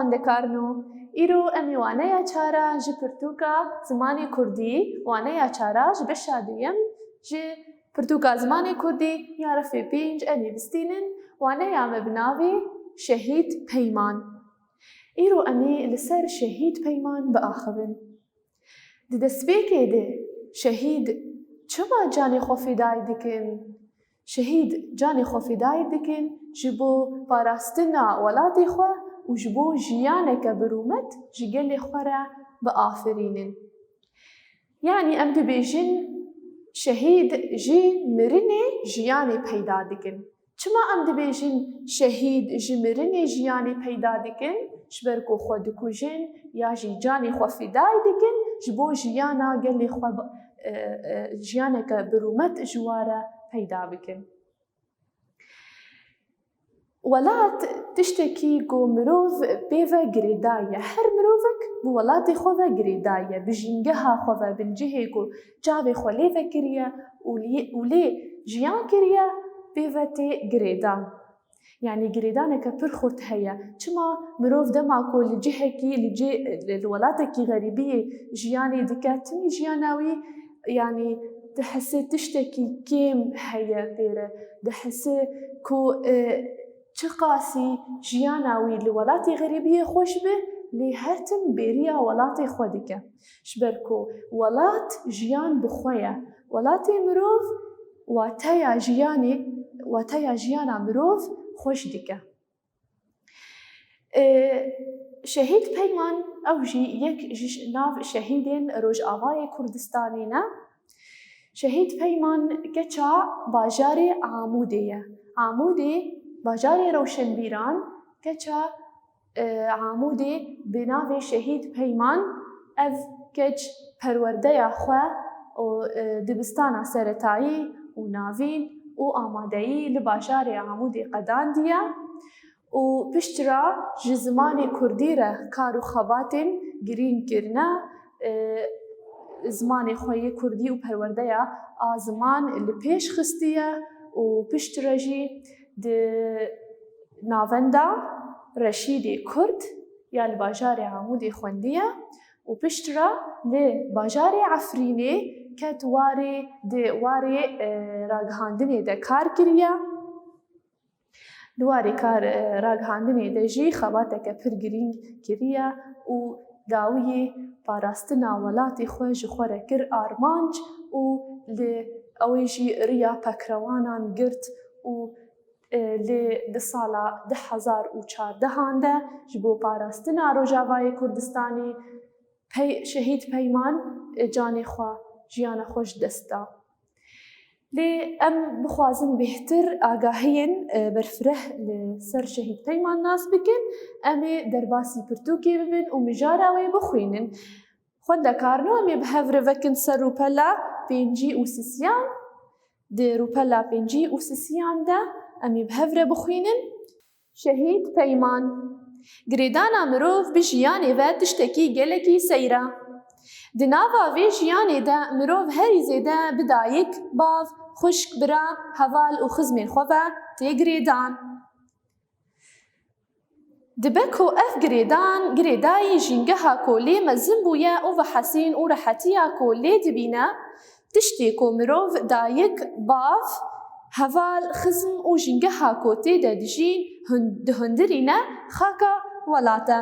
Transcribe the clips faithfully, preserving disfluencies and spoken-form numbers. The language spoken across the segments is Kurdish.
Xwendekarno, îro em ê waneya çara ji pirtûka zimanê kurdî, waneya çara ji beşa duyem ji pirtûka zimanê kurdî ya refê pênc em ê bistînin, waneya me bi navê Şehîd Peyman. Îro em ê li ser Şehîd Peyman biaxivin. Di destpêkê de şehîd çima canê xwe fîdayî dikin? Şehîd canê xwe fîdayî dikin ji bo parastina welatê xwe û ji bo jiyaneke bi rûmet ji gelê xwe re biafirînin. Yanî em dibêjin şehîd ji mirinê jiyanê peyda dikin. Çima em dibêjin şehîd ji mirinê jiyanê peyda dikin? Ji ber ku xwe dikujin ya jî canê xwe fîdayî dikin ji bo jiyana gelê xwe bi-, e, e, jiyaneke bi rûmet ji wa re peyda bikin. Welat tiştekî ku mirov pê ve girêdayî ye. Her mirovek bi welatê xwe ve girêdayî ye. Bi jîngeha xwe ve, bi cihê ku çavê xwe lê vekiriye û lê, û lê jiyan kiriye, pê ve tê girêdan. Yanî girêdaneke pir xurt heye. Çima mirov dema ku li cihekî, li cê, li, li welatekî xerîbiyê jiyanê dike, timî jiyana wî, yanî dihese tiştekî kêm heye pê re. Dihese ku, e, çiqasî jiyana wî li welatê xerîbiyê xweş be, lê her tim bêriya welatê xwe dike. Ji ber ku welat jiyan bi xwe ye. Welatê mirov wateya jiyanê, wateya jiyana mirov xweş dike. E, Şehîd Peyman, ew jî yek ji ş-, nav şehîdên Rojavayê Kurdistanê ne. Şehîd Peyman keça bajarê Amûdê ye. Amûdê, bajarê rewşenbîran, keça, e, Amûdê bi navê Şehîd Peyman ev keç perwerdeya xwe û, e, dibistana seretayî û navîn û amadeyî li bajarê Amûdê qedandiye. Û piştre ji zimanê kurdî re kar û xebatên girîng kirine, e, zimanê xwe yê kurdî û perwerdeya a ziman li pêş xistiye û piştre jî di navenda Reşîdê Kurd ya li bajarê Amûdê xwendiye û piştre li bajarê Efrînê ket warê, di warê, e, ragihandinê de kar kiriye. Li warê kar, e, ragihandinê de jî xebateke pir girîng kiriye û dawiyê parastina welatê xwe ji xwe re kir armanc û li, ew ê jî riya pekrewanan girt û, e, lê di sala du hezar û çardehan de ji bo parastina Rojavayê Kurdistanê Pey-, Şehîd Peyman, e, canê xwe, jiyana xwe ji dest da. Lê em bixwazin bêhtir agahiyên, e, berfireh li ser Şehîd Peyman nas bikin, em ê derbasî pirtûkê bibin û mijara wê bixwînin. Xwendekarno, em ê bi hev re vekin ser rûpela pêncî û sisiyan. Di rûpela pêncî û sisiyan de em ê bi hev re bixwînin. Şehîd Peyman. Girêdana mirov bi jiyanê ve tiştekî gelekî seyr e. Di nava vê jiyanê de mirov herî zêde bi dayik, bav, xwişk, bira, heval û xizmên xwe ve tê girêdan. Dibe ku ev girêdan, girêdayî jîngeha ku lê mezin bûye û vehesîn û rehetiya ku lê dibîne, tiştê ku mirov, dayik, bav, heval, xizm û jîngeha ku tê de dijî hun-, dihundirîne, xaka welat e.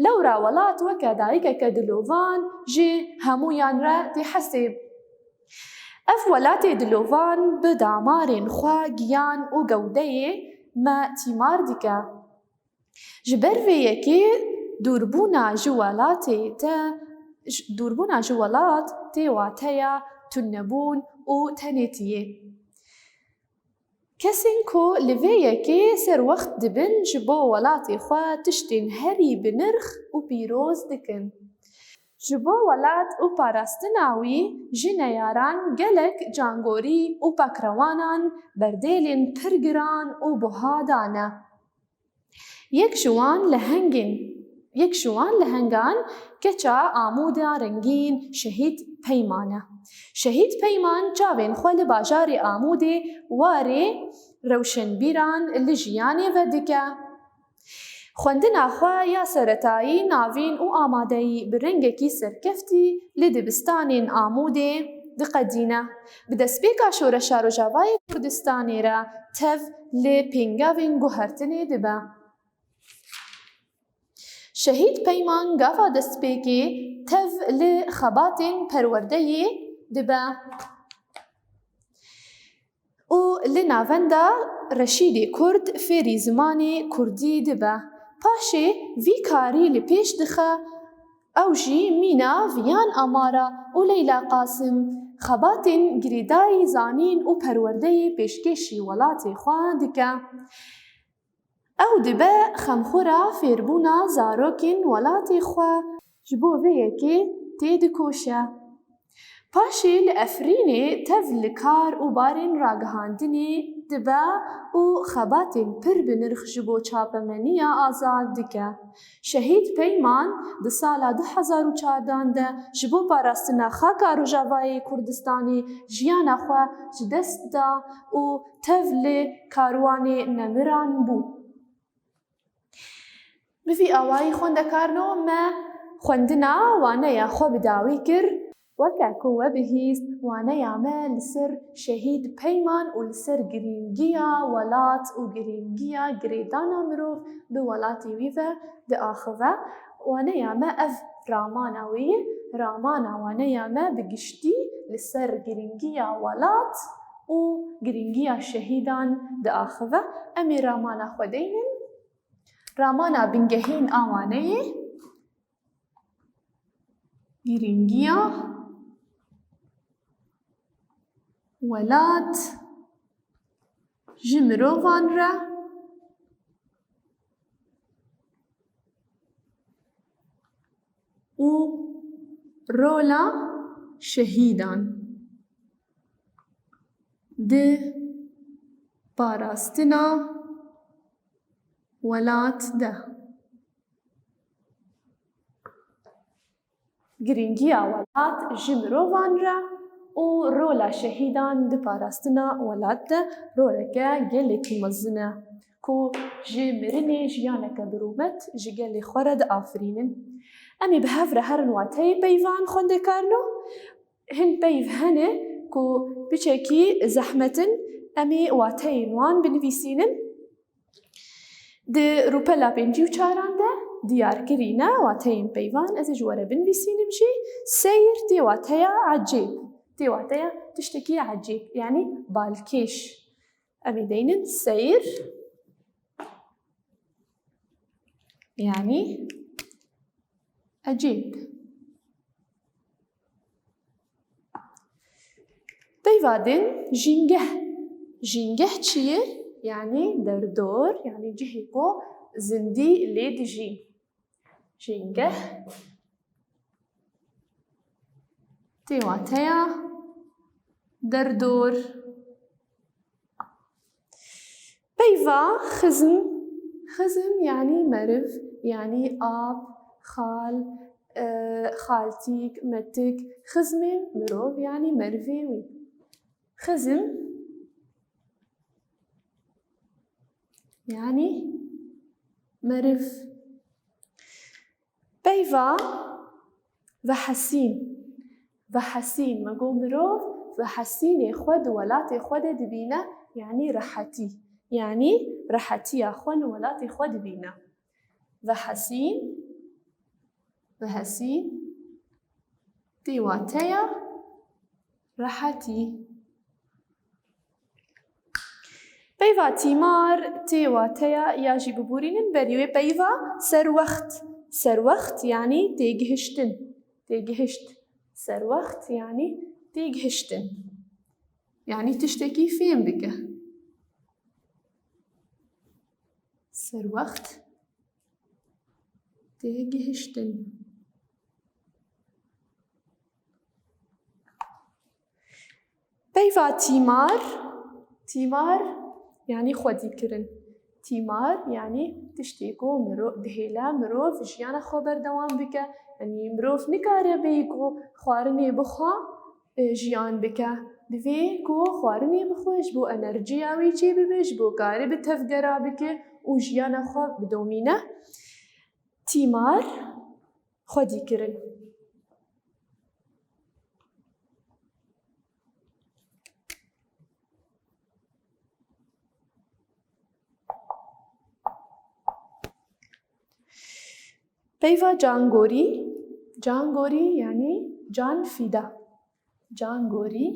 Lewra welat weke dayikeke dilovan ji hemûyan re tê hesê. Ev welatê dilovan bi damarên xwe giyan û gewdeyê me tîmar dike. Ji ber vê yekê dûrbûna ji welatê te, ji, dûrbûna ji welat tê wateya tunebûn û tenêtiyê. Kesên ku li vê yekê serwext dibin ji bo welatê xwe tiştên herî bi nirx û pîroz dikin. Ji bo welat û parastina wî ji neyaran gelek cangorî û pakrewanan berdêlên pir giran û buha dane. Yek ji wan lehengên, yek ji wan lehengan keça Amûda Rengîn Şehîd Peyman e. Şehîd Peyman çavên xwe li bajarê Amûdê warê rewşenbîran li jiyanê vedike. Xwendina xwe ya seretayî, navîn û amadeyî bi rengekî serkeftî li dibistanên Amûdê diqedîne. Bi destpêka Şoreşa Rojavayê Kurdistanê re tev li pêngavên guhertinê dibe. Şehîd Peyman gava destpêkê tev li xebatên perwerdeyê dibe û li Navenda Reşîdê Kurd fêrî zimanê kurdî dibe. Paşê vî karî li pêş dixe, ew jî mîna Viyan Amara û Leyla Qasim xebatên girêdayî zanîn û perwerdeyê pêşkêşî welatê xwe dike. Ew dibe xemxwera fêrbûna zarokên welatê xwe, ji bo vê yekê têdikoşe. Paşê li Efrînê tev li kar û barên ragihandinê dibe û xebatên pir bi nirx ji bo çapemeniya azad dike. Şehîd Peyman di sala du hezar û çardan de ji bo parastina xaka Rojavayê Kurdistanê jiyana xwe ji dest da û tev li karwanê nemiran bû. Bi vî awayî xwendekarno me xwendina waneya xwe bi dawî kir. Weke ku we bihîst, waneya me li ser Şehîd Peyman û li ser girîngiya welat û girîngiya girêdana mirov bi welatê wî ve diaxive. Waneya me ev ramana wê ye, ramana waneya me bi giştî li ser girîngiya welat û girîngiya şehîdan diaxive. Em ê ramana xwe deynin. Ramana bingehîn a waneyê, girîngiya welat ji mirovan re û rola şehîdan di parastina welat de. Girîngiya welat ji mirovan re û rola şehîdan di parastina welat de roleke gelekî mezin e, ku ji mirinê jiyaneke bi rûmet ji gelê xwe re diafirînin. Em ê bi hev re herin wateyê peyvan xwendekarno. Hin peyv hene ku piçekî zehmet in, em ê wateyên wan binivîsînin. Di rûpela pêncî û çaran de diyar kirîne wateyên peyvan, ez ê ji we re binivîsînim jî. Seyr tê wateya ecêb, tê wateya tiştekî ecêb, yanî balkêş. Em ê deynin seyr, yanî ecêb. Peyva din jîngeh. Jîngeh çi ye? Yanî derdor, yanî cihê ku zindî lê dijî. Jîngeh tê wateya derdor. Peyva xizm, xizm yanî meriv, yanî ap, xal, e, xaltîk, metik, xizmê mirov yanî merivê wî. Xizm yanî meriv. Peyva vehesîn. Vehesîn, me got mirov vehesînê xwe di welatê xwe de dibîne, yanî rehetî. Yanî rehetiya xwe li welatê xwe dibîne. Vehesîn, vehesîn, tê wateya rehetî. Peyva tîmar tê wateya ya jî biborînin, berî wê peyva serwext. Serwext yanî têgihiştin. Têgihişt. Serwext yanî têgihiştin. Yanî tiştekî fêm bike. Serwext. Têgihiştin. Peyva tîmar, tîmar yanî xwedîkirin. Tîmar yanî tiştê ku miro-, dihêle mirov jiyana xwe berdewam bike. Yanî mirov nikare bêyî ku xwarinê bixwe, e, jiyan bike. Divê ku xwarinê bixwe ji bo enerjiya wî çêbibe, ji bo karî bi tevgera bike û jiyana xwe bidomîne. Tîmar xwedî kirin. Peyva cangorî, cangorî yanî can fîda. Cangorî,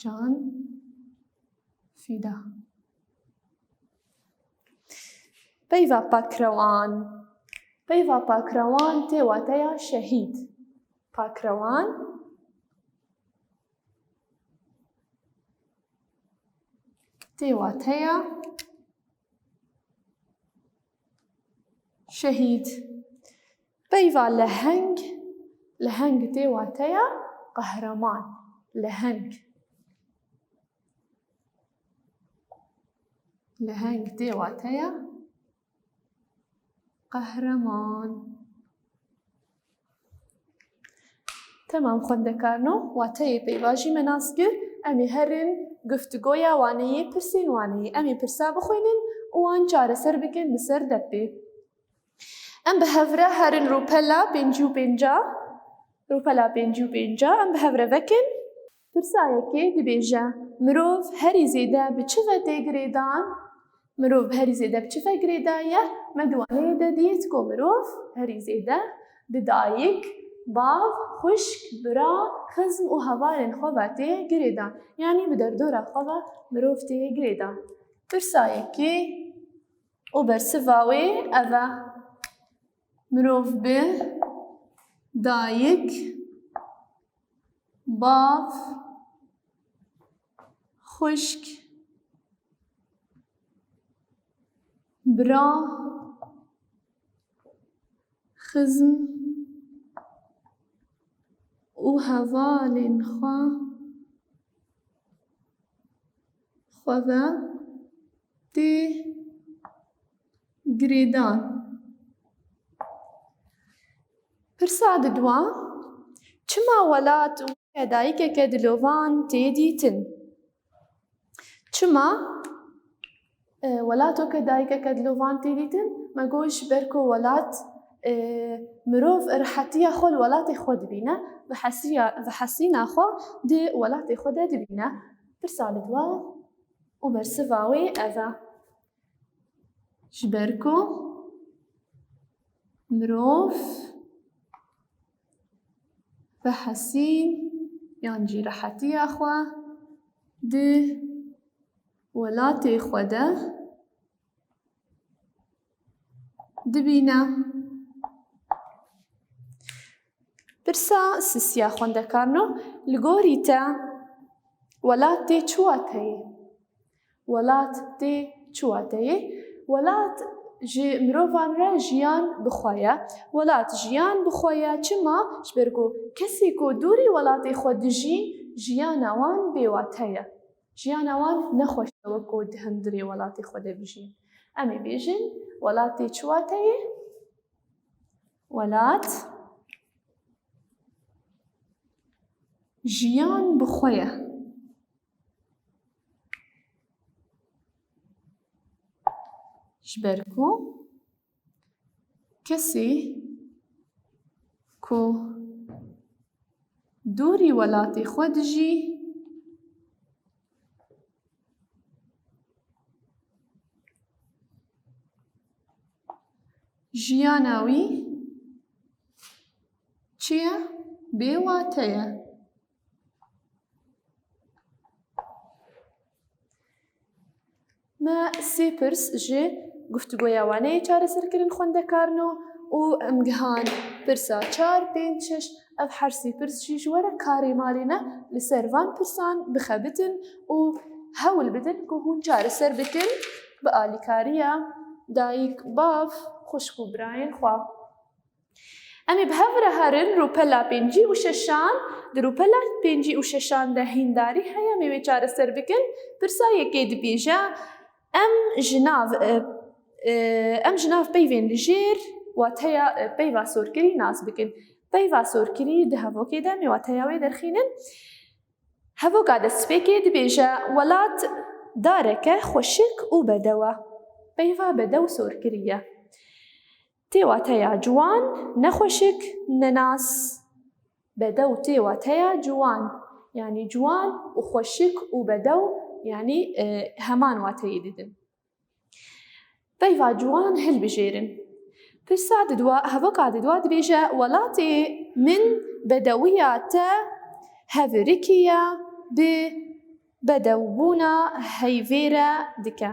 can fîda. Peyva pakrewan. Peyva pakrewan tê wateya şehîd. Pakrewan tê wateya şehîd. Peyva leheng, leheng tê wateya qehreman. Leheng. Leheng tê wateya qehreman. Temam xwendekarno, wateyê peyva jî me nas kir. Em ê herin guftugoya waneyê, pirsên waneyê. Em ê pirsa bixwînin û wan çareser bikin li ser depê. Em bi hev re herin rûpela pêncî û pênca. Rûpela pêncî û pênca em bi hev re vekin. Pirsa yekê dibêje, mirov herî zêde bi çi ve tê girêdan? Mirov herî zêde bi çi ve girêdaye? Me di waneyê de dît ku mirov herî zêde bi dayik, bav, xwişk, bira, xizm û hevalên xwe ve tê girêdan. Yanî bi derdora xwe ve mirov tê girêdan. Pirsa yekê û bersiva wê ev e. Mirov bi dayik, bav, xwişk, bira, xizm û hevalên xwe, xwe ve tê girêdan. Pirsa didwa, çima welat û dayikeke dilovan tê dîtin? Çima, e, welato ke dayikeke dilovan tê dîtin? Me got ji ber ku welat, e, mirov rihetiya xwe li welatê xwe dibîne, vihesiya-, vihesîna xwe di welatê xwe de dibîne. Pirsa didwa û bersiva wê ev e. Ji ber ku mirov vehesîn yan jî rehetiya xwe di welatê xwe de dibîne. Pirsa sisiya xwendekarno, li gorî te welat tê çi wateyê? Welat tê çi wateyê? Welat ji mirovan re jiyan bi xwe ye. Welat jiyan bi xwe ye. Çima? Ji ber ku kesê ku dûrî welatê xwe dijî, jiyana wan bêwate ye. Jiyana wan ne xweş e wek ku di hundirê welatê xwe de bijîn. Em ê bêjin, welat tê çi wateyê? Welat jiyan bi xwe ye. Ji ber ku kesê ku dûrî welatê xwe dijî, jiyana wî çi ye? Bêwate ye. Me sê pirs ji guftûgoya waneyê çareser kirin xwendekarno û em gihan pirsa çar, pênc, şeş, ev her sê pirs jî ji we re karê malê ne, li ser van pirsan bixebitin û hewl bidin ku hûn çareser bikin bi alîkariya dayik, bav, xwişk û birayên xwe. Em ê bi hev re herin rûpela pêncî û şeşan. Di rûpela pêncî û şeşan de hîndarî heye, em ê wê çareser bikin. Pirsa yekê dibêje, em ji nav, e, e, em ji nav peyvên li jêr wateya, e, peyva sorkirî nas bikin. Peyva sorkirî di hevokê de em ê wateya wê derxînin. Hevoka destpêkê dibêje, welat dareke xweşik û bedew e. Peyva bedew sor kiriye. Tê wateya ciwan, nexweşik, nenas. Bedew tê wateya ciwan, yanî ciwan û xweşik û bedew, yanî, e, heman wateyê didin. Peyva ciwan hilbijêrin. Pirsa didwa, hevoka didwa dibêje, welatê min bedewiya te hevrikiye bi bedewbûna heyvê re dike.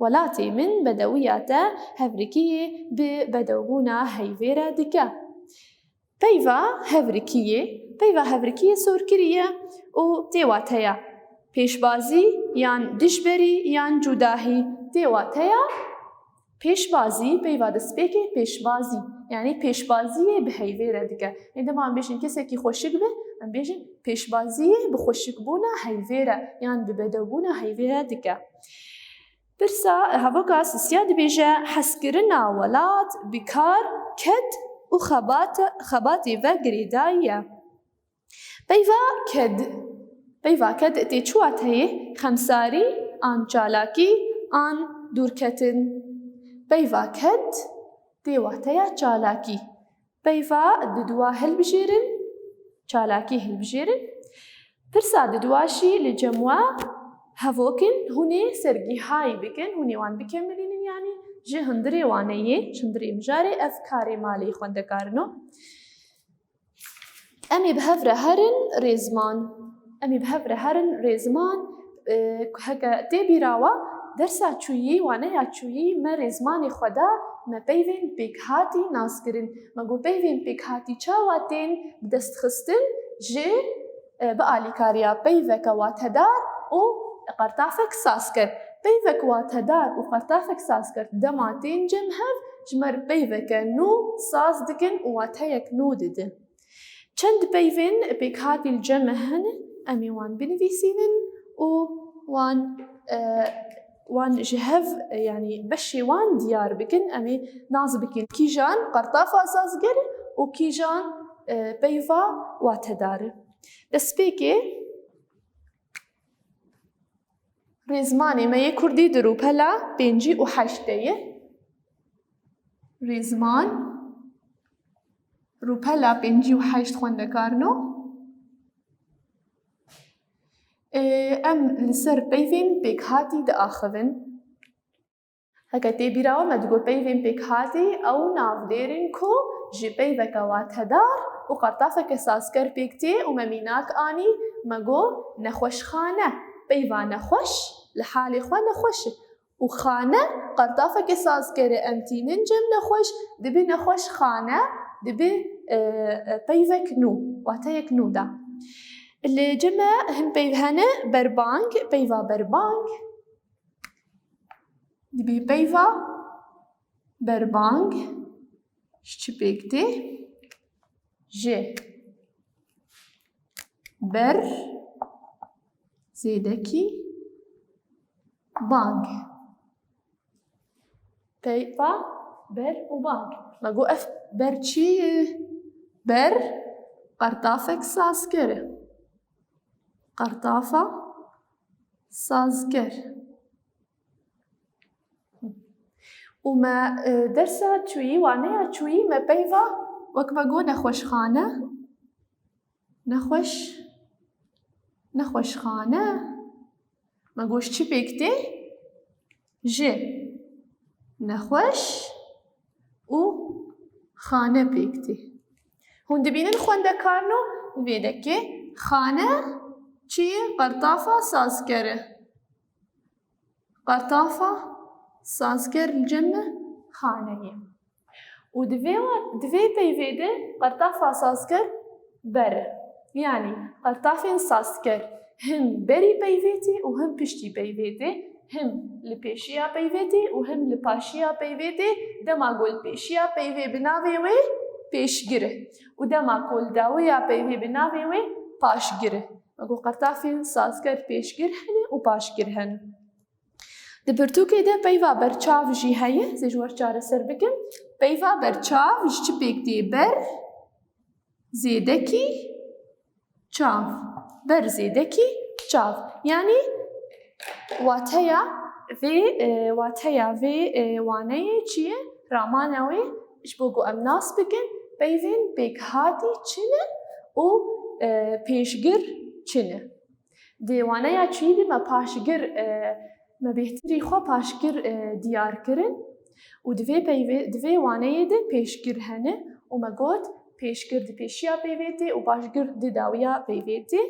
Welatê min bedewiya te hevrikiyê bi bedewbûna heyvê re dike. Peyva hevrikiyê, peyva hevrikiyê sor kiriye û tê wateya pêşbazî yan dijberî yan cudahî, tê wateya pêşbazî, peyva destpêkê pêşbazî, yanî pêşbaziyê bi heyvê re dike. Ê dema em bêjin kesekî xweşik be, em bêjin pêşbaziyê bi xweşikbûna heyvê re yan bi bedewbûna heyvê re dike. Pirsa hevoka sisiya dibêje, hezkirina welat bi kar, ked û xebat, xebatê ve girêdayî ye. Peyva ked. Peyva ked tê çi wateyê? Xemsarî, an çalakî, an dûrketin. Peyva ked tê wateya çalakî. Peyva didwa hilbijêrin, çalakî hilbijêrin. Pirsa didwa jî li cem we, hevokin hûn ê sergîhayî bikin, hûn ê wan bikemilînin, yanî ji hundirê waneyê, ji hundirê mijarê ev karê malê xwendekarin o. Em ê bi hev re herin rêzman. Em ê bi hev re herin rêzman. E, heke tê bîra we, dersa çûyî, waneya çûyî me rêzmanê xwe da, me peyvên pêkhatî nas kirin. Me got peyvên pêkhatî çawa tên bi dest xistin? Ji, e, bi alîkariya peyveke watedar û qertafek sazker. Peyvek watedar û qertafek sazker dema tên cem hev, ji me re peyveke nû saz dikin û wateyek nû didin. Çend peyvên pêkhatî li cem me hene, em ê wan binivîsînin û wan, e, wan ji hev, e, yanî beşê wan diyar bikin, em ê nas bikin kîjan qertafa sazger û kîjan, e, peyva watedar e. Destpêkê, rêzmanê me yê kurdî di rûpela pêncî û heşt de ye. Rêzman rûpela pêncî û heşt xwendekarin o. Ê, em li ser peyvên pêkhatî diaxivin. Heke tê bîra we, me digot peyvên pêkhatî ew navdêr in ku ji peyveke watedar û qertafeke sazker pêk tê û me mînak anî, me got nexweşxane. Peyva nexweş li halê xwe nexweş e. Û xane qertafeke sazker e, em tînin cem nexweş, dibe nexweşxane, dibe, e, e, peyvek nû, wateyek nû da. Li cem me hin peyv hene, berbang, peyva berbang. Dibê peyva berbang ji çi pêk tê? Ji ber, zêdekî, bang. Peyva ber û bang. Me got ev ber çi ye? Ber qertafek sazker e. Qertafa sazker. Û me, e, dersa çûyî, waneya çûyî me peyva, wek me got, nexweşxane, nexweş, nexweşxane, me got ji çi pêk tê? Ji nexweş û xane pêk tê. Hûn dibînin xwendekarno vê dekê xane çi ye? Qertafa sazker e. Qertafa sazker li cem me xane ye. Û di vê wa-, di vê peyvê de qertafa sazker ber e. Yanî qertafên sazker him berî peyvê tê û him piştî peyvê tê, him li pêşiya peyvê tê û him li paşiya peyvê tê. Dema ku li pêşiya peyvê bi navê wê pêşgir e û dema ku li dawiya peyvê bi navê wê paşgir e. Me got qertafên sazker pêşgir hene û paşgir hene. Di pirtûkê de peyva berçav jî heye, ez ê ji we re çareser bikim. Peyva berçav ji çi pêk tê? Ber, zêdekî, çav. Ber zêdekî çav. Yanî wateya vê, e, wateya vê, e, waneyê çi ye? Ramana wê ji bo ku em nas bikin, peyvên pêkhatî çi ne û, e, pêşgir çi ne? Di waneya çûyî de me paşgir, e, me bêhtirî xwe paşgir, e, diyar kirin û di vê peyvê, di vê waneyê de pêşgir hene û me got pêşgir di pêşiya peyvê tê û paşgir di dawiya peyvê tê.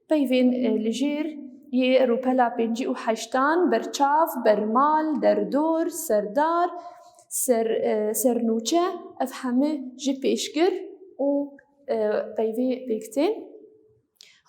Peyvên, e, li jêr yê rûpela pêncî û heştan, berçav, bermal, derdor, serdar, ser, e, sernûçe, ev heme ji pêşgir û, e, peyvê pêk tên.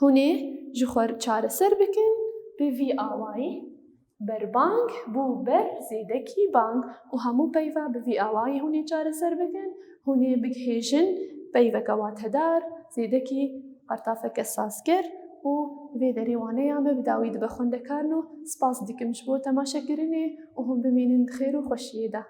Hûn ê ji xwe çareser bikin bi vî awayî. Berbang bû ber zêdekî bang û hemû peyva bi vî awayî hûn ê çareser bikin. Hûn ê bigihêjin peyveke watedar, zêdekî qertafeke sazker û vê derê waneya me bi dawî dibe xwendekarin û spas dikim ji bo temaşekirinê û hûn bimînin di xêr û xweşiyê de.